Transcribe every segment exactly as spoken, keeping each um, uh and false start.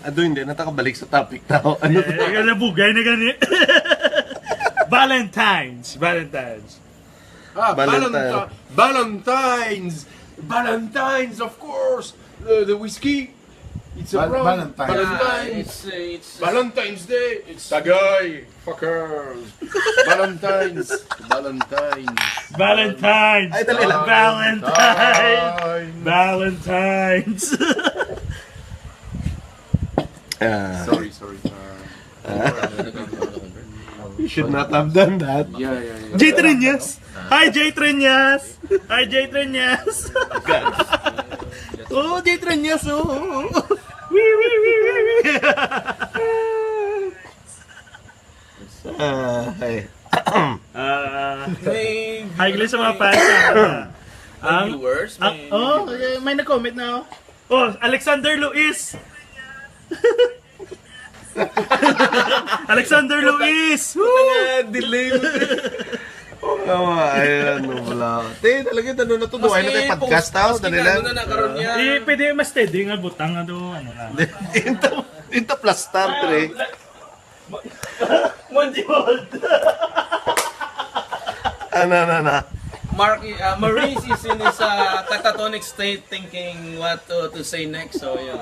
Ado, hindi na ta kabalik sa topic tao. Ano? Eh, nabugay na gani. Valentine's. Valentine's. Ah, Valentine. Valenti-, Valentine's. Valentine's, of course. The, the whiskey. It's a Val-, rum. Valentine. Valentine's. Yeah, it's, it's Valentine's Day. It's Tagay. Fuckers. Valentine's. Valentine's. Valentine's. Ay, dali lang. Valentine. Valentine's. Valentine's. Ah. Sorry, sorry. Ah. You should not have done that. Yeah, yeah, yeah. Jay Treñas. Hi, Jay Treñas. Hi, Jay Treñas. Oh, Jay Treñas, oh. Wee, wee, wee, wee, wee. Ah, hey. Ah, hi, gali sa mga fans, ah. Ang viewers, ang, may oh, may nag-comment na, oh. Oh, Alexander Luis. Alexander Luis! Woo! Puta nga, delay. Oh, ayan, no, wala. Te, talaga, ano na to? Duway na tayo podcast, tao, dali lang. Ano na, karon niya? Eh, pwede mas steady nga butang, ano, ano lang. Inta, inta plastar, pre. Monty Ball. Ano, ano, ano? Mark, uh, Maurice is in his, uh, catatonic state thinking what to, to say next. So, yun.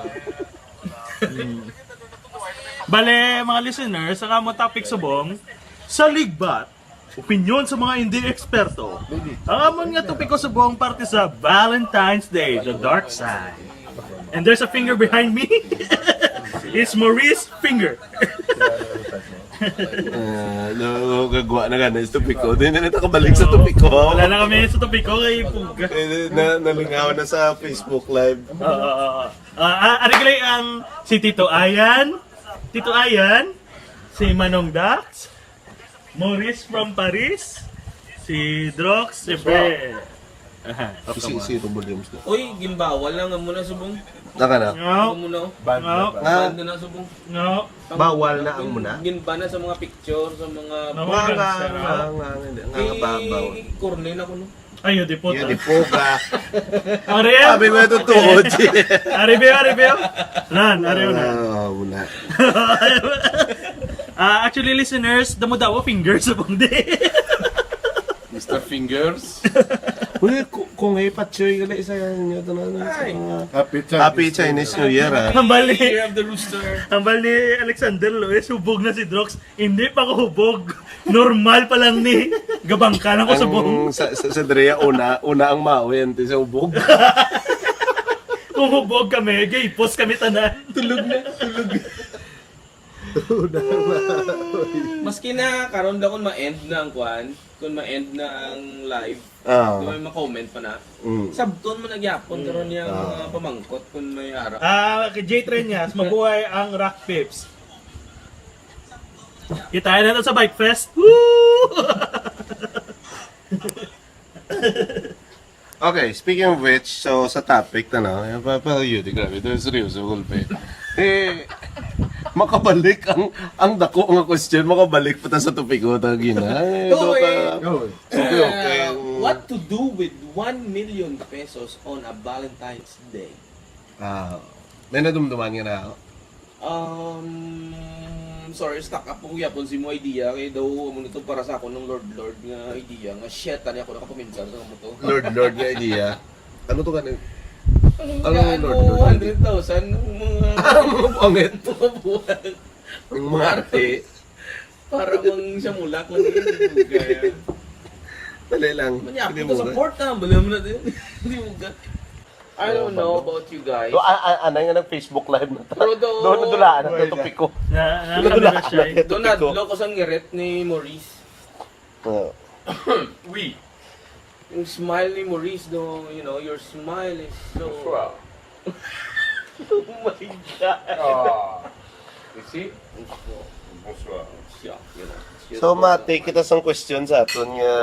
Bale, mga listeners, ang among topic subong, sa ligbat, opinyon sa mga hindi eksperto. Ang amon nga topiko subong parte sa Valentine's Day, the dark side. And there's a finger behind me. It's Maurice finger. Ah, no, gagwa na gani sa topiko. Di na kita kabalik sa topiko. Wala na kami sa topiko kay pugga. Eh, na, nalingaw na sa Facebook Live. Oo, oo, oo. Ah, ah, ari gali ang si Tito Ayan. Tito Ayan, si Manong Dax, Maurice from Paris, si Drox, siyempre. Aha, si, si Robo Williams na. Uy, ginbawal na nga muna subong. Naka na. No. Nga muna, oh. Ban na ba? Nga. Ban na na subong. No. Bawal na ang muna? Ginban na sa mga picture, sa mga Nga, nga, nga, nga, nga, nga, nga, babaw. Corny na ko, no? Ayo, di po. Ayo, di po ka. Ang real? Sabi mo, ito tuod. Ari ba, ari ba? Nan, ari na. Ah, muna. Ah, actually, listeners, damo daw fingers sa pangdi. Mister Fingers. Uy, ku-, kung ay patsoy, gali sa inyo, ito na, na, sa Ay. mga Happy Chinese Happy Chinese New Year, ah. Hambal ni, Year of the Rooster. Hambal ni Alexander Lois, hubog na si Drox. Hindi pa ko hubog. Normal pa lang ni. Gabangka na ko sa Ang buhok. sa, sa, sa Drea, una, una ang mawi, antes sa hubog. Kung hubog kami, gay, post kami tanan. Tulog na, tulog. Una ang mawi. Maski na karon daw kung ma-end na ang kwan, kung ma-end na ang live, Ah. di ba may ma-comment pa na? Mm. Sabton mo nagyapon karon niya ang Ah. mga pamangkot kung may ara. Ah, kay Jay Treñas, mabuhay ang Rock Pips. Kita na to sa Bike Fest. Woo! Okay, speaking of which, so sa topic na, no, yung pa, pa, yun, di grabe, ito yung seryoso, gulpe. Eh, makabalik ang, ang dako nga question, makabalik pa ta sa topiko, ta gina. Eh, Ito, do ka, eh, okay, okay. uh, what to do with one million pesos on a Valentine's Day? Ah, may nadumduman nga na ako. Um, sorry, stuck up ko gyapon sa imo idea, kay daw amo nito para sa ako ng Lord Lord nga idea nga shit, ani ako nakapaminsan sa amo to. Lord Lord nga idea. Ano to gani? Ano Ano nga, nga, Lord ano, Lord? Hundred thousand ng mga Ang mga pangit. Mga buwan. Ang mga ate. Para mang siya mulak lang yun. Kaya. Dali lang. Manyapon Hindi ka mo sa ga- port, ah. Bala mo na din. Hindi mo ga- I don't know about you guys. So, a-, a-, anay nga nag-Facebook Live na ta. Pero do- Doon, nadulaan na Wala. Topiko. Na, na, Nadulaan na siya, eh. Doon topiko. Nadlo ko sa ngirit ni Maurice. Oo. Uy. Yung smile ni Maurice, no, you know, your smile is so Bonsoir. Oh my God. Ah. You see? Bonsoir. Bonsoir. Yeah, you know, it's just So, bonsoir. Mati kita sang question sa aton nga,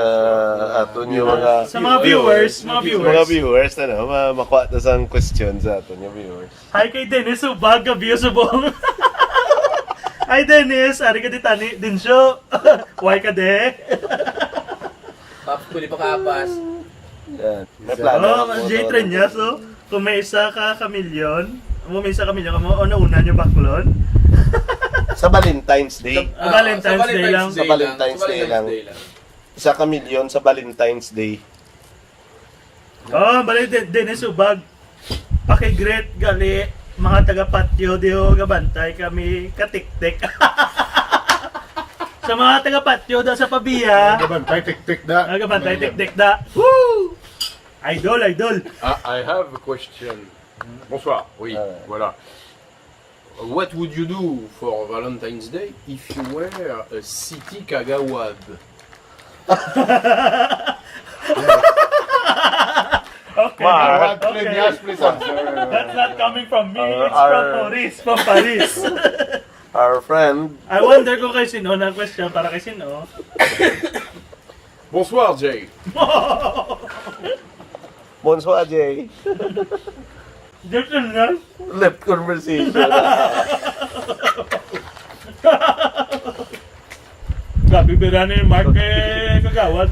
aton nga mga Sa mga viewers, mga viewers. Mga viewers, ano, ma-, makuha ta sang question sa aton nga viewers. Hi kay Dennis Ubag, ka view subong. Hi, Dennis. Ari ka di tani, Dinsyo. Why ka de? Paps, pwede pa kapas. Yan. May plano Oh, ako, Jay no? Treñas, oh. Kung may isa ka kamilyon, kung may isa ka milyon, kamo, ano una nyo baklon? Sa Valentine's Day. Sa, ah, Valentine's Day lang. Sa Valentine's Day lang. Isa ka milyon sa Valentine's Day. Oh, bali din, din yung subag. Pakigreet gali, mga taga-patio, di ho gabantay kami katiktik. Sa mga taga-patio da sa Pavia. Gabantay, tiktik da. Gabantay, tiktik da. Woo! Idol, idol. Ah, I have a question. Bonsoir. Oui, Euh. Voilà. What would you do for Valentine's Day if you were a city kagawad? Okay. What? Okay. Yes, please answer. That's not coming from me. Uh, It's from our- Paris. From Paris. Our friend. I wonder kung kay sino na question para kay sino. Bonsoir, Jay. Bonsoir, Jay. Just enough. Left conversation. Grabe, bira ni Mark, eh, kagawad.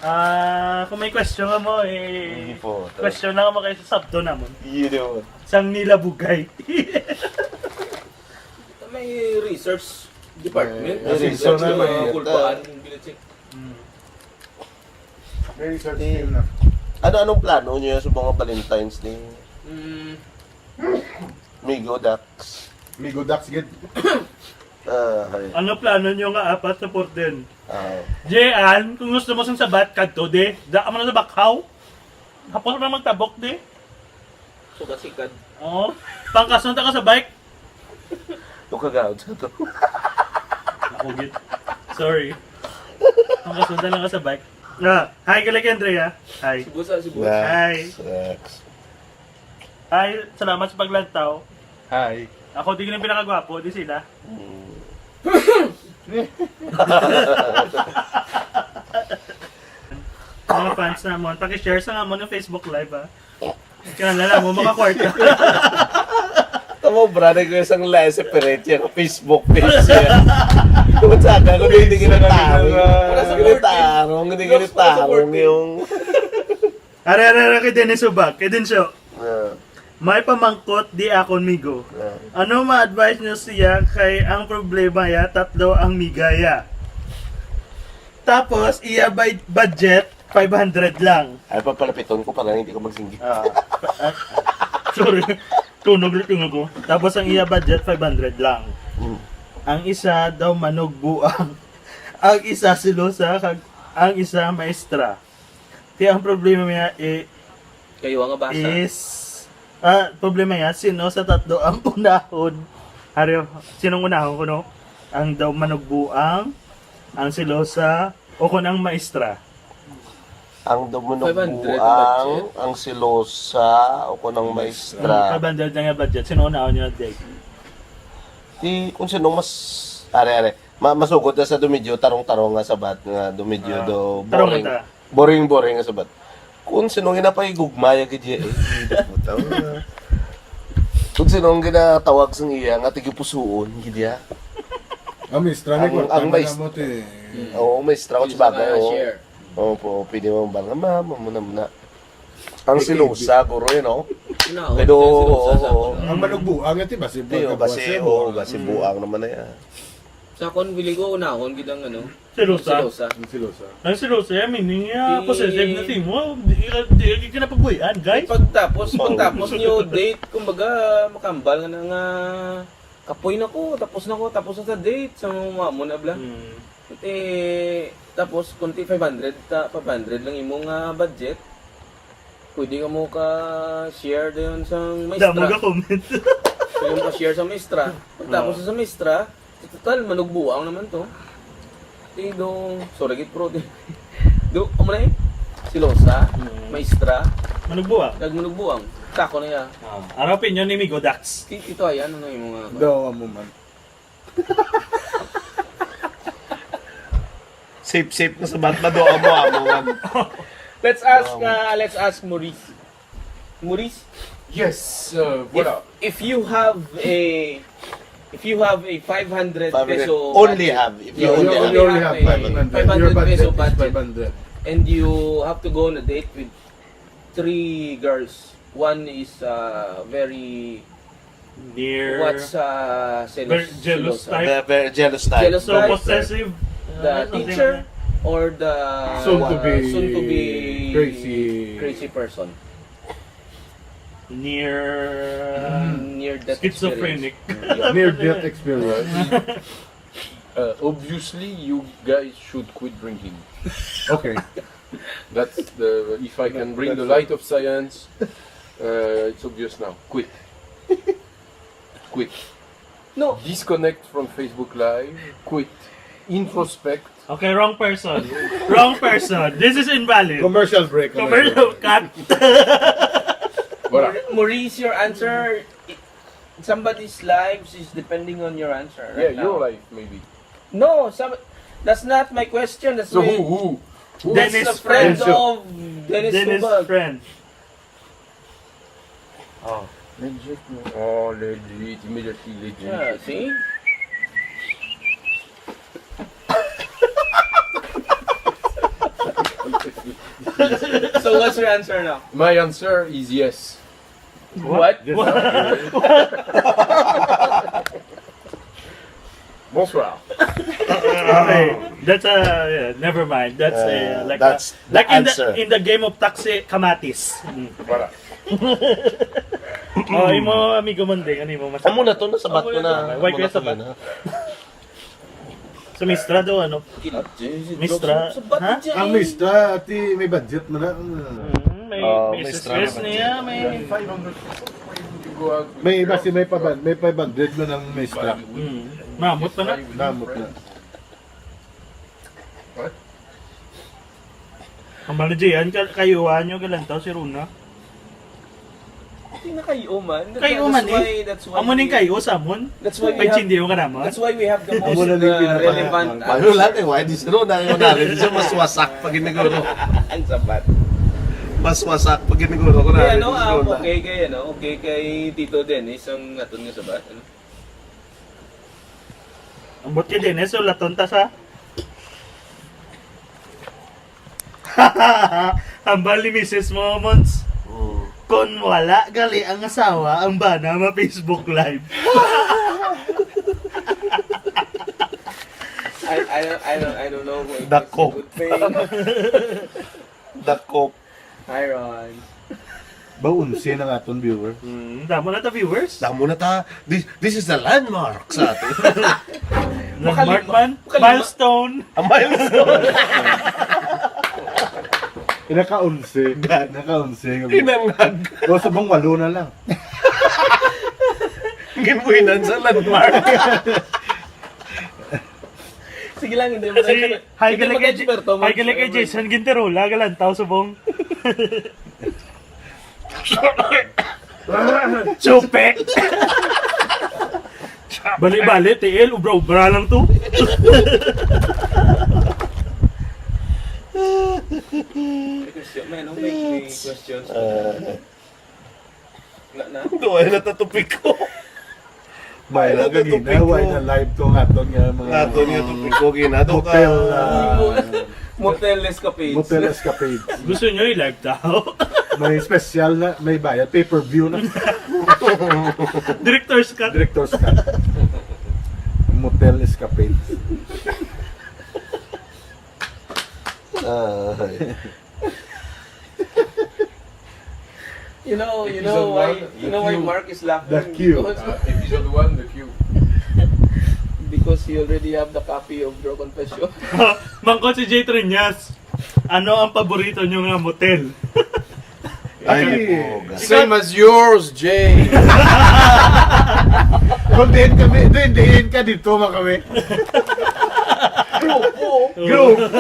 Ah, kung may question ka mo, eh, Hindi po. Question lang mo kay sa sabto namon. Yun yun. Sang nila bugay. May research department. May research Sa mga department. Kulbaan, yung village. May research Eh, team na. Ano anong plano niyo sa mga Valentine's Day? Mm, Migo Dax. Migo Dax gid. Ah, hay. Ano plano nyo nga apat sa Portland? Ah, Jean, kung gusto mo sang sabat, kadto de. Da ka man sa Bakhaw. Hapon na magtabok de. sukat-sikat. Oo. Pangkasunta ka sa bike. Ito kagaod sa to. Ako gid. Sorry. Pangkasunta lang ka sa bike. Ah, hi, Galing Andrea. Hi. Sibusa, sibusa. Yeah. Hi. Sex. Hi, salamat sa paglantaw. Hi. Ako di lang pinakagwapo, di sila. Mm. Mga fans namon, paki-share sa namon ng Facebook Live, ha. Kaya na lang mo makakwarta. Tama, brother ko isang live separate yung Facebook page niya. Kung sa akin, kung hindi ginatarong. Hindi ginatarong, hindi ginatarong yung... Are, are, are, kay Dennis Ubak, kay Densyo. Ah, May pamangkot di akon migo. ah. Ano ma-advise nyo siya kay ang problema ya, tatlo ang miga ya. Tapos, iya by budget, five hundred lang. Ay, papalapiton ko para hindi ko magsinggi. Ah, ah, sorry. Tunog na tunog ko. Tapos ang iya budget, five hundred lang. Mm. Ang isa daw manugbuang. Ang isa silosa, kag ang isa maestra. Kaya ang problema niya eh, Kayo ang abasa. is ah, problema niya, sino sa tatlo ang unahon? Haryo, sinong unahon ko, no? Ang daw manugbuang, ang silosa, o kung ang maestra? Ang daw mo Five hundred ang nagbuang, budget. Ang silosa, o kung ang maestra. Five hundred na nga budget. Sino unahon niya, Jake? Di, kung sino mas, are, are, ma masugod na sa dumidyo, tarong-tarong nga sabat nga dumidyo Ah, do tarong boring. ta. Boring, boring nga sabat. Kung sino ang ginapahigugmaya gid ya, eh. Puta, wala. Kung sino ang ginatawag sang iya nga tigipusuon gid ya. Ang maestra ni Ang- kwarta ang na mais- mo, te. Oo, maestra ko Isa sa bagay, ka oo. share. Opo, pwede mo ba nga, ma'am, muna muna. Ang Pwede. Silosa, guro, yun, no? Unahon, Pero, silosa sa oo. ako. Ang manugbuang ito, basi Di, oh, basi, oo, basi buang naman na yan. Sa akon, feeling ko, unahon gid ang ano. Silosa. Silosa. Ang silosa. Ang silosa, meaning niya, Di- possessive na thing mo. Di ka, di ka kinapagbuyan, guys. Pagtapos, Oo. pagtapos niyo date, kumbaga, makambal nga na nga, kapoy na ko, tapos na ko, tapos na sa date, sa mga mo na bla. Hmm. Eh, tapos, kunti five hundred, ta, five hundred lang imo nga budget. Pwede ka mo ka-share dayon sa Damo maestra. ka comment. Pwede mo ka-share sa maestra. Pagtapos Oo. sa maestra, total, manugbuang naman to. Di do, sorry gid, bro. Do, amo na eh. Silosa, Mm. maestra, Manugbuang. kag manugbuang. Tako na ya. Ah, ang opinion ni Migo Dax. Ti-, ito, ayan, ano yung mga... Daw mo man. Safe, safe na sa bat, maduha mo, amo man. Let's ask, Um, uh, let's ask Maurice. Maurice, Yes, uh, if, voilà. if you have a If you have a five hundred Five hundred. peso Only budget, have. If you you only only You only have have a five hundred. five hundred Your budget peso is budget, five hundred. and you have to go on a date with three girls. One is uh, very Near what's uh, Very selos, jealous selosa. type. Very, very jealous type. Jealous So type. possessive. The Ah, something teacher like or the Soon to be soon to be crazy. crazy person. Near Near death schizophrenic. Experience. Near death experience. Uh, obviously, you guys should quit drinking. Okay. That's the if I can bring the That's light of science. Uh, it's obvious now. Quit. Quit. No. Disconnect from Facebook Live. Quit. Introspect. Okay, wrong person. Wrong person. This is invalid. Commercial break. Commercial cut. Voilà. Maurice, your answer. Somebody's lives is depending on your answer. Yeah, Right your now. Life maybe. No, some, that's not my question. That's So my, who who? that's Dennis the friend Friend. of Dennis, Dennis Tubag. Friend. Oh. Oh, legit. Immediately legit. Yeah, see? So what's your answer now? My answer is yes. What? Yes. Bonsoir. Okay. That's a yeah, never mind. That's a Uh, like that's a, like the in answer. the in the game of taxi kamatis. Mm. Voilà. Oh, imo amigo Monding, ano imo mas? Amo na to, nasabat ko na. Why kaya sabat? Sa Mistra daw ano? Mistra? Ha? Ang Mistra, ati may budget man na. Mm, may Oh, may Mistra stress naman. Niya, may May iba si may paban, may five hundred man ang Mistra. Mm. Mamot pa na. Namot na. Ang managian, kayuhan nyo galantaw si Runa. Hindi na kayo man. Kayo man That's eh. Why, that's why Amo ning we- kayo sa amon. That's why we Kay have, Chindi yung kanaman. That's why we have the most Amo na ning uh, pinaka- relevant Paano lang eh, why di si Rona yung nari? Di siya mas wasak pag giniguro. Ang sabat. Mas wasak pag giniguro ko Kaya na. ano, ah, okay kay ano, okay kay Tito Dennis ang aton nga sabat. Ano? Ang buot kay Dennis, ulaton ta sa. Hambal ni misis mo, Mons. Mm. Kung wala gali ang asawa, ang bana ma-Facebook Live. I, I, don't, I, don't, I don't know if Dako. It's a good thing. Dakop. Hi, Ron. Ba, unsi na nga aton viewer. Hmm, damo na ta viewers. Damo na ta. This, this is the landmark sa atin. Landmark man. Makalima. Milestone. Ang milestone. Naka-unsi. God. Naka-unsi. Hinangag. O, subong walo na lang. Ginbuhinan sa landmark. Sige lang, hindi mo Si, hi, hindi gali kay, mag-eksperto, hi, gali kay mag- Jason Ginterola, galantaw subong. Chupek! Bali-bali, tiil, ubra-ubra lang to. May question, may, ano, may, may questions. Uh, Na, na. Duwa na ta topiko. May Ano lang to, ganina, topiko? Why na live to nga aton nga mga Aton nga topiko, ginado ka. Motel, ah, Motel escapades. Motel escapades. Gusto nyo i-live tao? May special na, may bayad, pay-per-view na. Director's cut. Director's cut. Motel escapades. Ay. You know, you Episode know why, one, you know why the queue. Mark is laughing? The queue. Because, Uh, episode one, the queue. Because he already have the copy of Draw Confession. Mangkot si Jay Triñas, ano ang paborito nyo nga motel? Ay, naku. Same as yours, Jay. Kung diin kami, diin, diin ka dito, mga kami. Grupo.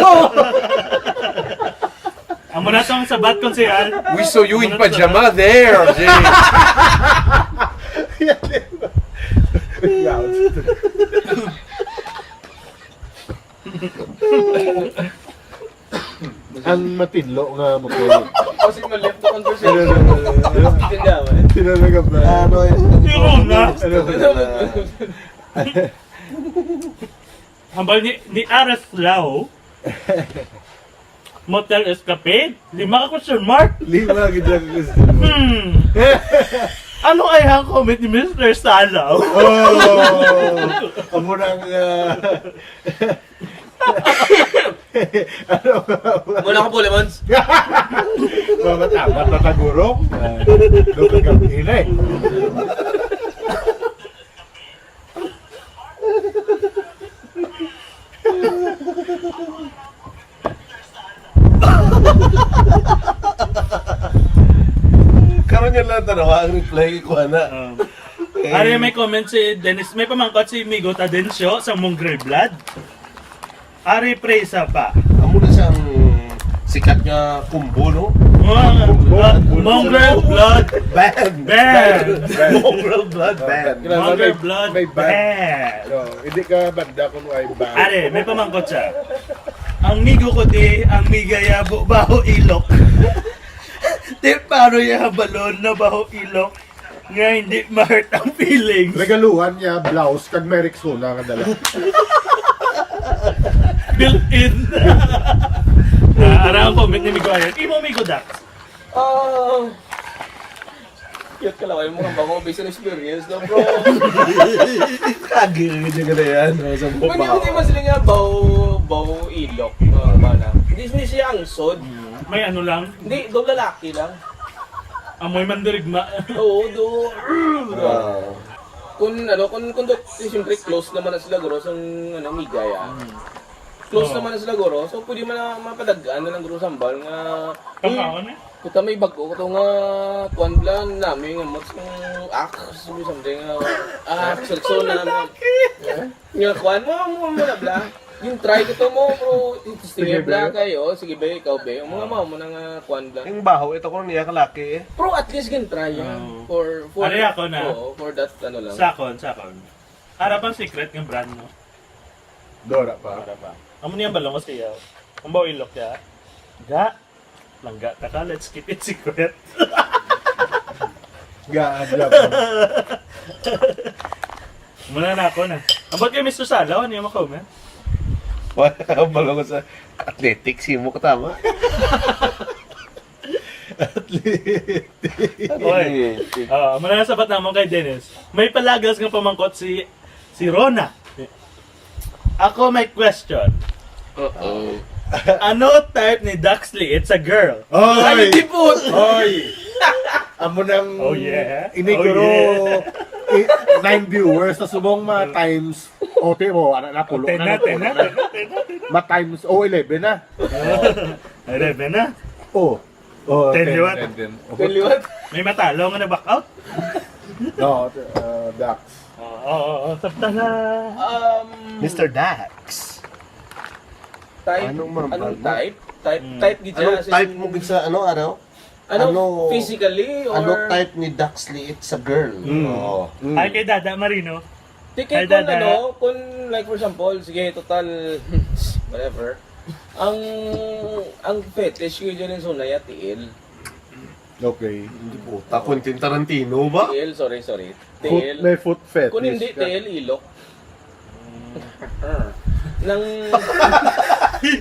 Amo na tong sabat, konsehal. We saw you in pajama there, Jay. Ang matinlo nga motor. Kasi ma-left the conversation. Tindawan. Sila na ka ba? Ano yun? Yung una. Ano? Hambal ni, ni Aras Lao, Motel Escapade? Lima ka question mark? Lima gid ang gusto mo. Hmm. Ano ay ang comment ni Mister Salaw? Oh, amo nang, ah, ano? Muna ko po, Lemons. Mama, tama, tatagurong. Ah, doon ka kami, eh. Karon yan lang tanawa ang reply ko, ana. Um, Eh. Ari may comment si Dennis, may pamangkot si Migo Tadencio sa Mongrel Blood. Ari, pray sa pa. Amo na siyang sikat nga combo, no? Mga, Mongrel, uh, Mongrel Blood Band. Band. Band. Mongrel Blood Band. Grabe, Mongrel may, Blood may band. Band. No, hindi ka banda kung ay band. Ari, may pamangkot siya. Ang migo ko di, ang migaya bu-, baho ilok. Di, paano niya balon na baho ilok? Nga hindi ma-hurt ang feelings. Regaluhan niya, blouse, kag may Rexona nga dala. Built in. Ah, ara ang comment ni Migo Ayan. Imo, Migo Dax. Ah, cute ka lang. Yung mga bango, based on experience, no, bro? Kagi, kagi ka na yan. Sa Pwede, bubaw. Hindi ba sila nga baw, baw ilok? Ah, bana. Hindi, hindi siya angsod. May ano lang? Hindi, daw lalaki lang. Amoy mandirigma. Oo, do. Ah. Kung ano, kung, kung do, eh, siyempre close naman na sila, guro, sa, ano, migay, ah. Mm. Close Oo. naman na sila, guro. So, pwede man na mapadagaan na lang, guro, sambal nga, Tama "Uy, ako na. puta, may bago ko to nga, kuwan bla, nami nga mo, ah, something, ah, ah, selso na, na." Nga, kuwan mo, mo, mo na, bla. Yung try ko to mo, bro. Testing Sige, bla, be. kayo. Sige, be, ikaw, be. Yung mga Ah. mao mo na nga, kuwan, bla. Yung baho, ito ko niya kalaki, eh. Bro, at least gin try yan. Oo. For, for, Ari ako na. oo, for that, ano lang. Sakon, sakon. Ara pang secret ng brand, no? Dora pa. Ara pa. Amo niya balong ko siya. Ang bao ilok niya. Ga. Langga ta ka, let's keep it secret. Gaan, gaan. Muna na ako na. Ambot kay Mister Salaw, ano yung comment? Wala, balong ko sa athletics, himo ko tama. Athletics. Oy. Athletics. Ah, muna na sabat namon kay Dennis. May palagas nga pamangkot si, si Rona. Ako may question. Uh-oh. Ano type ni Dax Liit sa girl? Oy! Ay, hindi po. Oy! Amo nang Oh, yeah. ini Oh, guro, yeah. i-, nine viewers sa subong ma Mm. times. O, ti mo, ana na, pulo Ten na, na, ten na, pulo na. ten na, ten na, ten na. Ma times, oh, eleven na. Eleven na. Oh. Oh, Ten ten, liwat. ten, ten. Ten liwat. May matalo nga na-back out. No, uh, Dax. Oo, oo, oo. Sabta na. Um, Mister Dax. Type, Anong mabal anong na? type? Type, Mm. type gid siya, Anong as in, type mo gid sa ano, ano? ano, Ano, physically or ano type ni Dax Liit sa girl? Mm. Oo. Mm. Ay, kay Dada Marino. Di kay Ay, kung Dada. ano, kung like for example, sige, total, whatever. Ang, ang fetish ko dyan yung sunay at tiil. Okay. Hindi po. Ta, Quentin Tarantino ba? Tiil, sorry, sorry. Foot, Tiil. may foot fetish Kung hindi ka. tiil, ilok. Nang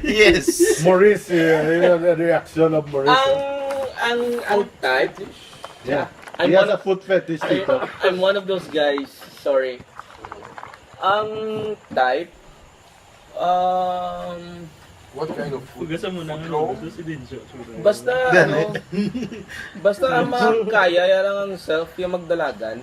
Yes. Maurice, eh, yun ang reaction of Maurice, ang, eh. ang, ang type, Yeah. I'm He has one a foot fetish, I'm, Tito. I'm one of those guys. Sorry. Ang type, um, What kind of food? Hugasan mo na Food nga long? Gusto si Denjo. Basta, Gani. ano, basta ang mga kaya, ya lang ang self, yung magdalagan.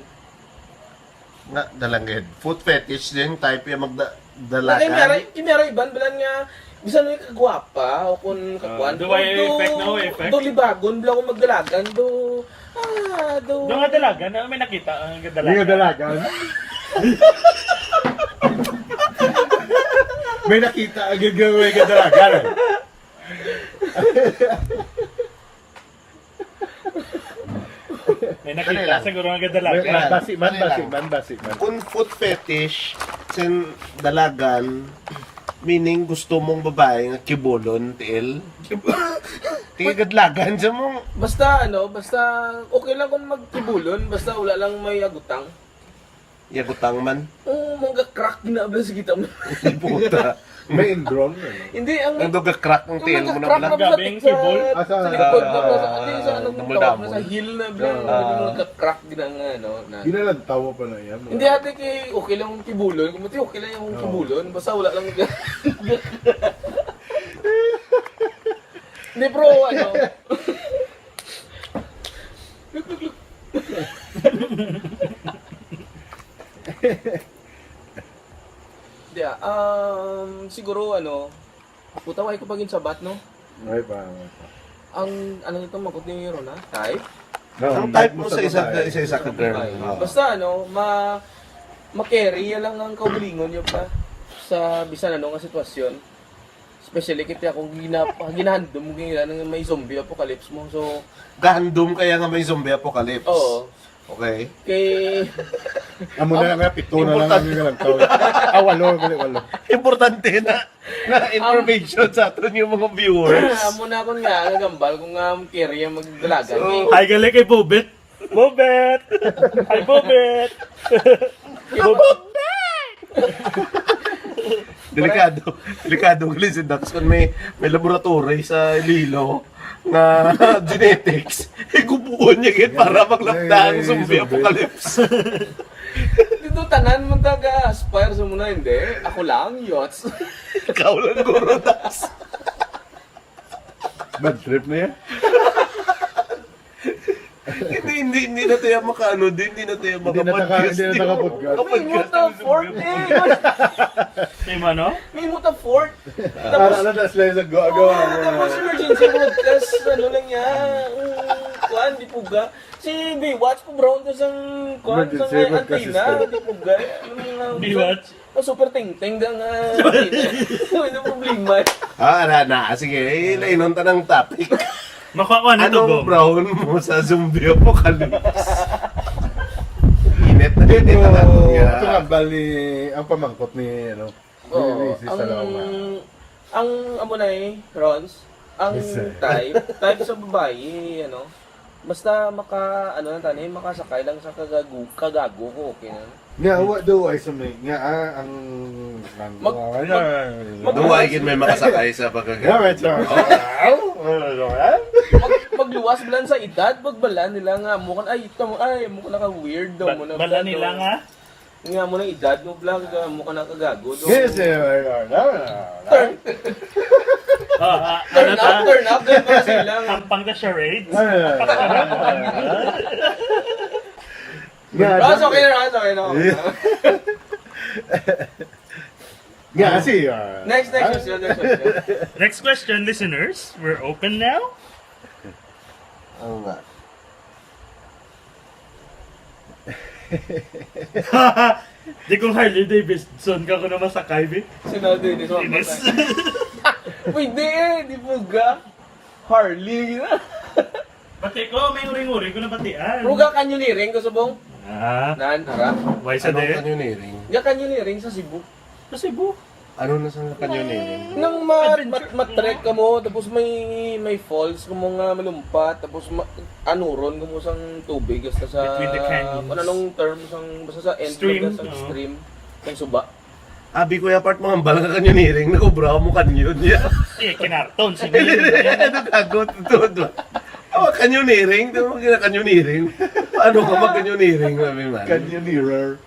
Nga, dalangin. Foot fetish din, type yung magda-, Dalagan? Kay meron, kay meron iban, bilan nga, bisan may kagwapa, o kung Ah, kakuan, do I do, effect, no effect? do libagon, bla, kung magdalagan, do, ah, do. Do nga dalagan, ano may nakita ang dalagan? Yung dalagan? May nakita ang gagawin nga dalagan, eh. May nakita Dali lang. siguro nga gadalagan. May, may basi man, Dali basi lang. man, basi man. Kung foot fetish, sin dalagan, meaning gusto mong babae nga kibulon, tiil? Tiil gadlagan siya mong Basta ano, basta okay lang kung magkibulon, basta wala lang may agutang. Iya, butang man. Oo, mga crack na ba sa kita mo? Puta. May ingrown, ano? Hindi, ang Ang duga crack ang tiyan mo na nagka-crack pala. na pala Gabing sa, sibol. sa likod na pala sa, ano, sa anong Damol-damol. tawag na sa heel na bla. Ah. Yung nagka-crack na nga, ano. Na. Ginalantaw pa na yan. Hindi, ate, kay okay lang yung kibulon. Kung mati, okay lang yung Oo. kibulon. Basta wala lang. Hindi, bro, ano. Look, look, look. Hindi, ah, um, siguro, ano, puta, wala ko pagin sabat, no? Ay, pa, pa. Ang, ano nito, makot ni Rona? Type? Ang type mo sa isa, isa, isa ka girl. Ay, Oo. Basta, ano, ma, ma-carry lang ang kaugalingon niyo pa sa bisan ano nga sitwasyon. Especially kiti akong gina, ginahandom ko nga may zombie apocalypse mo. So, Gahandom kaya nga may zombie apocalypse. Oo. Okay. Kay, Amo na lang nga, pito na lang ang galantaw. Ah, walo, gali, walo. Importante na na information sa aton yung mga viewers. Amo na akong nga, nagambal kung nga carry ang magdalagan. So, Kay, Ay, gali kay Bobet. Bobet! Ay, Bobet! Delikado. Delikado gali si Dax kung may, may laboratory sa Iloilo nga genetics. Igubuon niya gid para maglapda ang zombie apocalypse. Dito tanan man taga aspire sa muna, hindi. Ako lang, yots. Ikaw lang, guro, Dax. Bad trip na yan. Hindi, hindi, hindi na tayo makaano din, hindi na tayo Hindi na taka- makapodcast. hindi na taka-podcast. May muta fort eh. May mano? May muta fort. Para na tas lang sa gawa-gawa mo. Tapos emergency broadcast, ano lang niya. Mm, kuan, di puga. Si Baywatch po brown to sang kuan, sa Emergency may broadcast antenna, system. Di puga. Ano nga, Baywatch. Oh, super ting-ting da nga antenna. Ano problema? Ah, na, na. Sige, eh, lainon ta ng topic. Makuha ko ano to, Anong Bong? Brown mo sa zombie apocalypse? Init na init Ito, na natin ito nga. nga bali ang pamangkot ni, ano, Oo, ni Misis ang, Saloma. Ang amo na eh, Rons, ang Yes, sir. type, type sa babae, ano, basta maka, ano na tani, makasakay lang sa kagago, kagago ko, okay na. Nga, wa daw ay sa may, nga, ah, ang, ang, Mag- ah, mag- mag- Duwa gid may makasakay sa pagkag- Yeah, medyo. Mag, magluwas ba lang sa edad, magbala nila nga, mo kan, ay, ito mo, ay, mo ka naka-weird daw, mo na Bala nila nga. Nga mo na edad mo, vlog, ah, mo ka nakagago daw. Yes, eh, Ah, ah, Turn ano up, ta? turn up, turn up, sila. Hampang ka charades? Nga, Rons, okay na, Rons, okay na. Nga, kasi, ah, Next, next question, next question. Next question, listeners. We're open now. Oo nga. Di kung Harley Davidson ka ko na masakay, bi. Sino din, ito, Inis. Pwede eh, di puga. Harley, gina. Pati ko, may uring-uring ko na patian. Puga, canyoneering ko subong. Ah, Nan, ara. Why sa Anong de? Canyoneering? Nga canyoneering sa Cebu. Sa Cebu. Ano na sa Canyoneering? Nang ma, Adventure ma, ma-trek ka mo, tapos may, may falls ka mo nga malumpat, tapos ma, anuron ka mo sang tubig, hasta sa, Between the canyons. Kung anong term, sang, basta sa end Stream, na sang oo. Stream, sang suba. Abi ko ya part mga bala ka canyoneering, nakubra mo canyon niya. Eh, kinarton si Ano gago? Ito, ito. Oh, canyoneering? Ito mo gina canyoneering? Paano ka mag canyoneering, sabi man? Canyoneerer.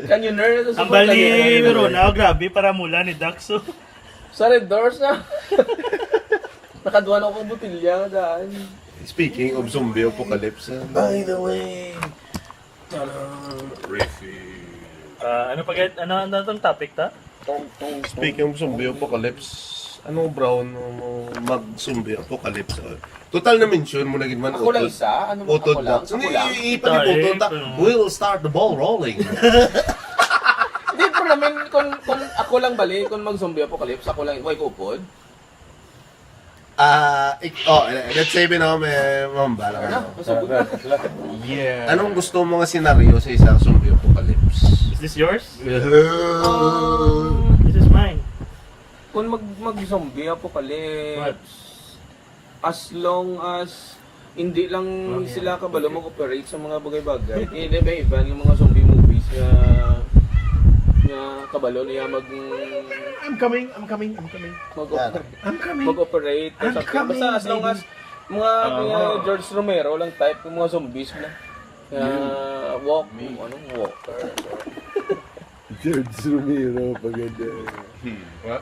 Canyoner, ito sa Ang bali, canyoner. pero na, grabe, para mula ni Daxo. Sa Red Doors na. Nakaduha na akong botilya nga daan. Speaking of zombie apocalypse, ah, by the way, Ah, ano pa gayat? Ano, ano tong topic ta? speaking of zombie apocalypse, ano, Brown, mo mag zombie apocalypse? Ah, total na mention mo na gid man. Ako lang Utod. Isa? Ano, Utod ako lang? Dax. Ako Hindi, lang? i- ipatibutod ta. Ay, pero We'll start the ball rolling. Hindi, pero namin, kung, kung ako lang bali, kung mag-zombie apocalypse, ako lang, way ko upod. Ah, ik- oh, let's say, bino, may mambala ka. Ano? Masugod na. Anong gusto mo nga senaryo sa isang zombie apocalypse? Is this yours? Um, This is mine. Kung mag, mag-zombie apocalypse, What? As long as hindi lang Oh, yeah. Sila kabalo mag-operate sa mga bagay-bagay. Hindi may iban yung mga zombie movies. Nga, nga kabalo niya mag, I'm coming, I'm coming, I'm coming. mag-operate. I'm coming. Mag-operate. or I'm something. coming, Basta as long baby. as mga, mga George Romero lang type, yung mga zombies na. Nga walk, anong walk? George Romero, paganda.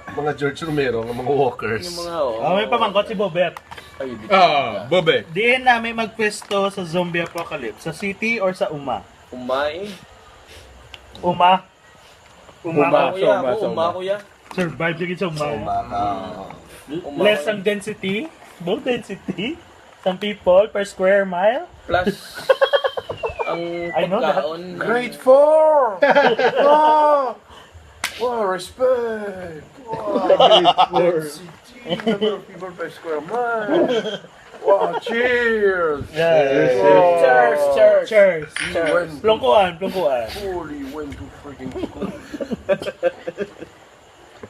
Mga George Romero, nga mga walkers. Yung mga, oh, Oh, may pamangkot si Bobet. Ay, di. Ah, Bobet. Diin namin magpwesto sa zombie apocalypse? Sa city or sa uma? Umay. Uma. Uma. Uma. Kuya, Uma, ako, uma, uma. kuya. Survive lagi sa uma. Uma ka. Uma. Less ang density. Low density. Some people per square mile. Plus, ang I know that. Pagkaon. Grade four! Wow! Wow, respect! Wow! Density, number of people per square mile. Wow, cheers! Yeah. Wow. Cheers, cheers. Cheers. He went to, Plungkuan, plungkuan. School, he went to freaking school.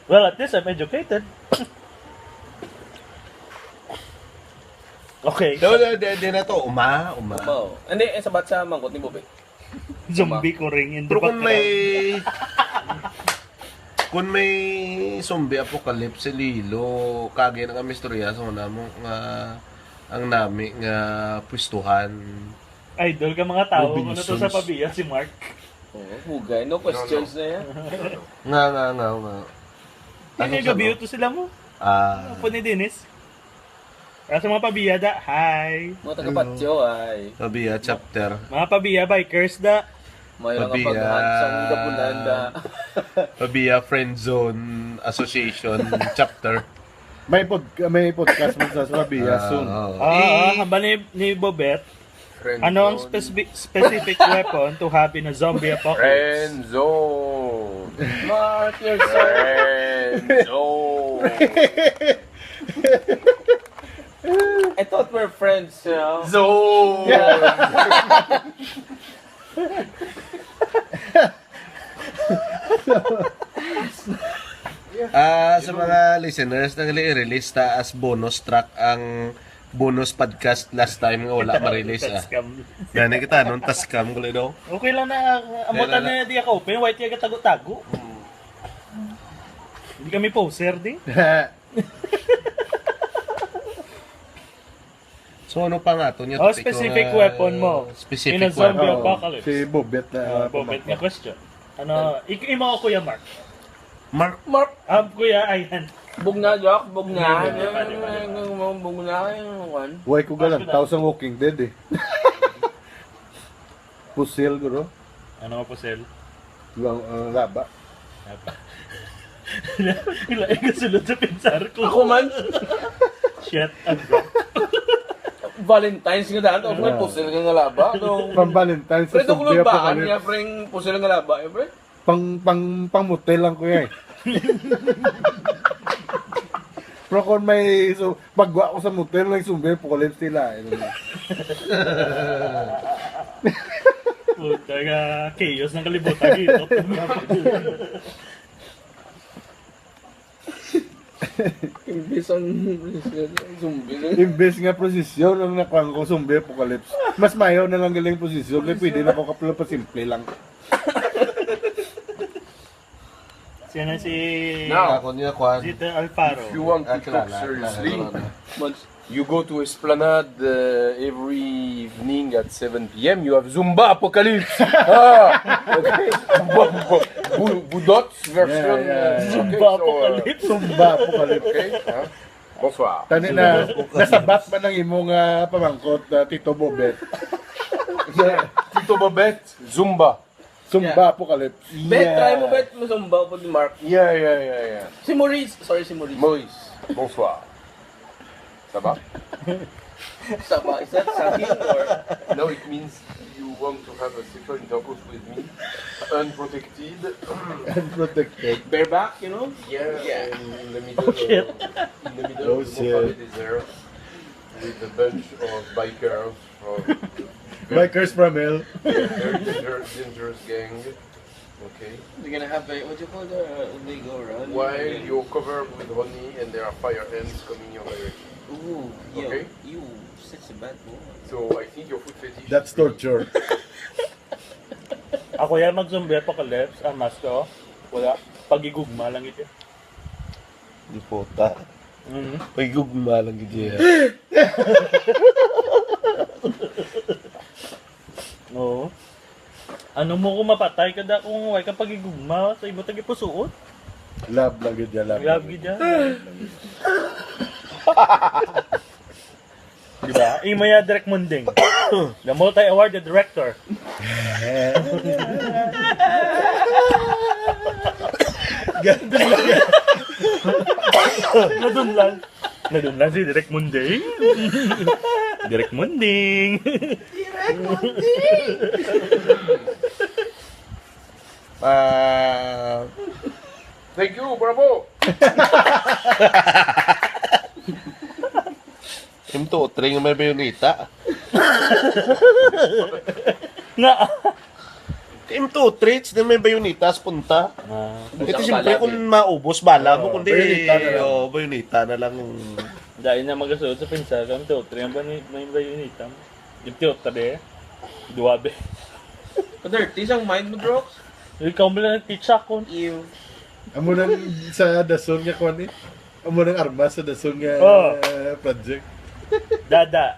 Well, at least I'm educated. Okay. No, no, di, di na to. Uma, uma. Wow. Hindi, eh, sabat sa mangkot ni Bobet. Zombie ko ring in the Pero kung background. may kung may zombie apocalypse sa Iloilo, kagay na kami istorya sa una mo nga ang nami nga pwestuhan. Idol ka mga tao, ano to sa Robinsons. Pavia si Mark? Oh, hugay. No questions na yan. Nga, nga, nga, nga. Hindi Ano gabi sa- to sila mo. Ah, Apo ni Dennis. Kaya sa mga Pavia da, hi. Mga taga-patyo ay. Pavia chapter. Mga Pavia bikers da. May mga Pavia. paghan sa mga gapunan da. Pavia Friend Zone Association chapter. May pod may podcast man sa Pavia Ah, soon. Oo. Ah, ah, haba ni, ni Bobet. Friend Ano ang Zone. spesbi- specific weapon to have in a zombie apocalypse? Friend Zone. Mark yourself. Friend Zone. I thought we're friends, you know? Zone. Ah, sa mga listeners, nang i-release ta as bonus track ang bonus podcast last time nga wala ma-release ah. Scam. Gani kita nun, taskam ko daw. Okay lang na, amutan Kailan na di ako open, white yung tago-tago. Hindi kami poser di. So ano pa nga to niya? Oh, specific weapon mo. Specific In a zombie weapon. apocalypse. Si Bobet na Ah, Bobet nga question. Ano, ik imo o Kuya Mark? Mark, Mark. Ah, Kuya, ayan. Bugna, Jock, bugna. Hindi, hindi, hindi, hindi. Bugna, yung kwan. Way ko galang tao sa Walking Dead eh. Pusil guro. Ano nga pusil? Lang uh, laba. Wala yung kasulod sa pinsar ko. Ako man, Shit, ang go. Valentine's nga daan, tapos may pusil ka nga laba. No? Pang Valentine's sa Pre, doon ko zombie lang baan apocalypse. Niya, pre, pusil nga laba, eh, pre. Pang pang pang motel lang ko eh. Pero kung may so, pagwa ko sa motel, may zombie apocalypse sila. Ano na. Puta nga, chaos ng kalibutan dito. Imbis ang zombie na. Imbes nga prosesyon ang nakuha ko zombie apocalypse. Mas mayo na lang galing prosesyon kay pwede na ko kaplo pa simple lang. Sino si Now, Ako niya, kwan. Zita Alfaro? If you want to Ah, talk kilala, seriously, kilala. you go to Esplanade uh, every evening at seven p.m. You have Zumba Apocalypse. Ah, okay. Bu- bu- bu- Budot's version. Yeah, yeah. Uh, okay, Zumba so, uh, Apocalypse. Zumba Apocalypse. Okay. Huh? Bonsoir. Tani na, nasabat man ang imong uh, pamangkot, uh, Tito Bobet. Tito Bobet, Zumba. Zumba Yeah. Apocalypse. Bet, try mo, bet mo Zumba po ni Mark. Yeah, yeah, yeah, yeah. Si Maurice, sorry, si Maurice. Maurice, bonsoir. Ça va? Sa ba? Is that something or? No, it means you want to have a sexual intercourse with me, unprotected. Unprotected. Bareback, you know? Yeah, Yeah. in the middle, of, in the middle Oh, of the shit. Mojave Desert, with a bunch of bikers from Bikers from hell. very danger- dangerous gang. Okay. You're gonna have a, what you call the, uh, they go around? While you're covered with honey and there are fire ants coming your direction. Ooh, yo, Okay. You, such a bad boy. So I think your foot fetish. That's torture. Ako yan, mag-zombie apocalypse, ang mask ko, wala. Pagigugma lang ito. Di puta. Mhm. Pagigugma lang gid siya. Oo. Ano mo kung mapatay ka da kung way ka pagigugma sa imo tagipusuon? Love lang gid niya, love. Love gid yan. Diba? Imo ya Direk Munding. The multi-awarded director. Nadunlan. Nadunlan si Direk Munding. Direk Munding. Ah, Thank you, bravo! M two oh three nga may bayoneta. Nga. M two oh three, it's na may bayoneta sa punta. Ah. Ito siyempre kung maubos, bala mo, kundi Bayoneta na lang. Oh, bayoneta na lang. Dahil na magasulod sa pinsar, kami to, three ang bani, may bayoneta. Yung tiyot, tabi. Duwabe. Dirty sang mind mo, Drox. Ikaw mo lang nag-teach ako. Ew. Amo nang sa dason nga kwan eh. Amo nang armas sa dason nga Oh. eh, project. Dada.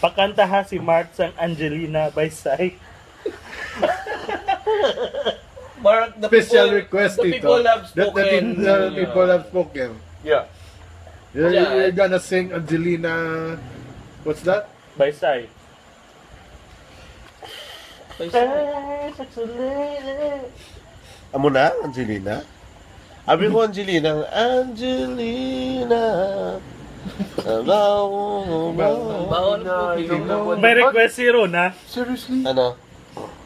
Pakanta ha si Mark sang Angelina Baysay. Mark, the Special people, request the ito. people have That the spoken. people, the people have spoken. Yeah. You're, Yeah. you're gonna sing Angelina. What's that? Baysay. Baysay. Eh, sexually. Amo na, Angelina? Abi ko, Angelina, Angelina. Hello. Baon po, Pinoy. May request si Rona. Seriously? Ano?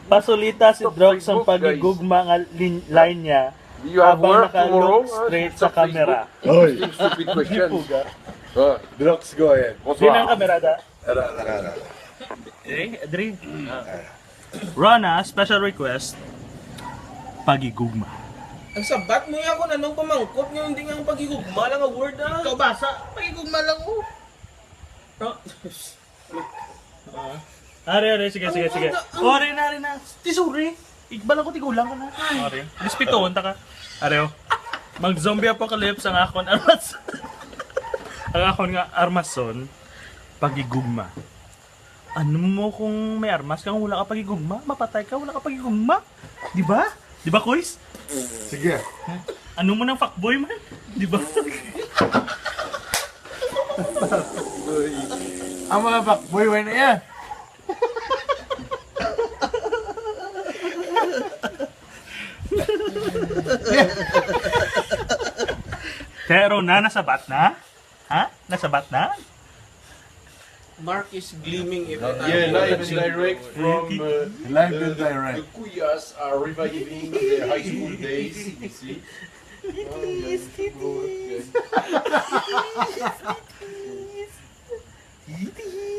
Pasulita si Drox ang pagigugma nga lin- line niya Do you have habang work tomorrow? naka-look Ah, straight sa sa camera. Facebook? Oy, Stupid questions. Puga. Ah, Drox, go ahead. Sino ang kamera da? Ara, ara, ara. Eh, Adri. Rona, special request. Pagigugma. Ang sabat mo yan kung anong pamangkot nga hindi nga ang pagigugma lang ang word ah. Ikaw basa, pagigugma lang oh. No? Are, are, sige, sige, sige. Ang- ang- Oh, are na, are na. Ti, sorry. Igbala ko tigulang ka na. Are. Respetuhon ta ka. Are, oh. Mag-zombie apocalypse ang akon armas. Ang akon nga armason, pagigugma. Ano mo kung may armas ka, wala ka pagigugma? Mapatay ka, wala ka pagigugma? Di ba? Di ba, Kuys? Sige. Ano mo nang fuckboy man? Di ba? Ang mga fuckboy, why na yan? Pero na, nasabat na? Ha? Nasabat na? Mark is gleaming every time. Yeah, live and direct from uh, Live the, and direct. The Kuyas are reviving their high school days. You see? Oh, yeah.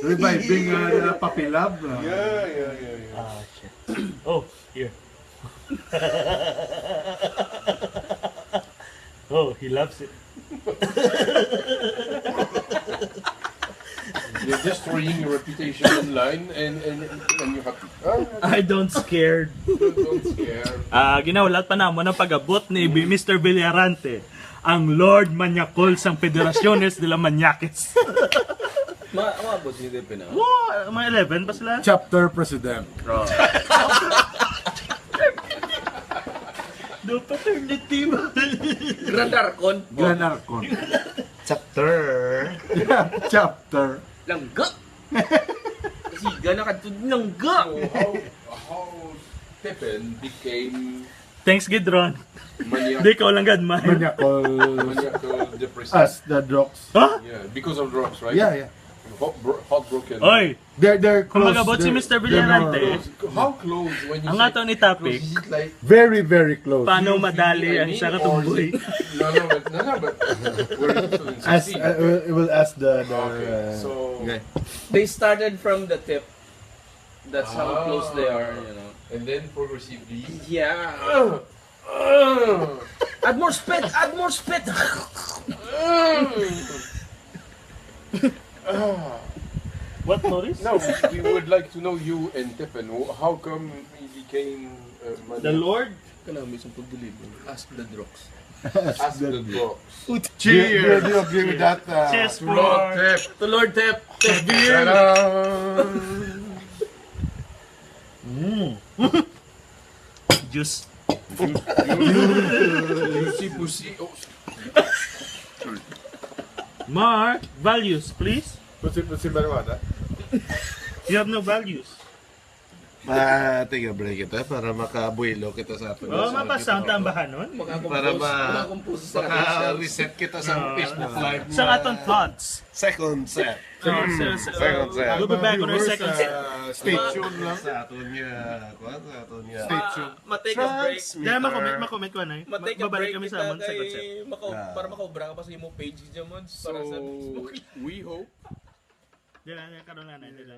Reviving uh, the puppy love. Uh. Yeah, yeah, yeah, yeah. Ah, shit. Oh, here. Oh, he loves it. You're destroying your reputation online and and and you're happy. Ah, I don't scared. don't scare. Ah, ginahulat pa namo ang pag-abot ni B- Mister Villarante, ang Lord Manyakol sang Federaciones de la Manyakes. Ma maabot ni Depe na. Wow, mga eleven pa sila. Chapter President. The paternity. Grand Archon. Grand Archon. Chapter. Chapter. Langga. Siga na kadto langga. So how how Stephen became Thanks, Gidron. maniac? Di ka lang gad man. Manyakol Maniacal depressive. as the Drox. Ha? Yeah, because of Drox, right? Yeah, yeah. Hot bro- Heartbroken. Oy, They're, they're kung close. magabot si They're- Mister they're more- Villarante, How close when you ang say ato ni topic, close, is it like Very, very close. paano you feel madali I ang mean, siya or katumboy? No, no, but no, no, but we're interested in As, succeed. uh, we'll, we'll ask the, the Okay, uh, so okay. They started from the tip. That's how close they are, you know. And then progressively. Yeah. Uh, Add more spit! Add more spit! uh, uh, Morris? No, we would like to know you and Tiffin. Wh- How come we became uh, The Lord? Kana may isang pagdulib. Ask the Drox. Ask the Drox. Do you, do you agree with that? Uh, Cheers Lord for Tip. To Lord Tep. Tep beer. Ta-da! Mm. Juice. Juicy pussy. Oh, More values, please. Pusi, pusi marijuana. You have no values. Ah, take a break kita para makabuelo kita sa aton. Oh, sa mapasang aton. Tambahanon. Para ma- maka-reset kita sa Ah. Facebook Live. Sa aton thoughts. Second set. Oh, so, so, Second set. We'll be back on our Viewers, second set. uh, stay tuned lang. Sa aton nga, kuwan, sa aton nga. Stay tuned. Matake a break. Dahil makomment, makomment ko na eh. Matake a Mabalik break kami kita sa amon sa kay concept. Maka- Ah. Para makaubra ka pa sa imong page dyan mo. Para sa So we hope Diyan na, karon na, diyan na.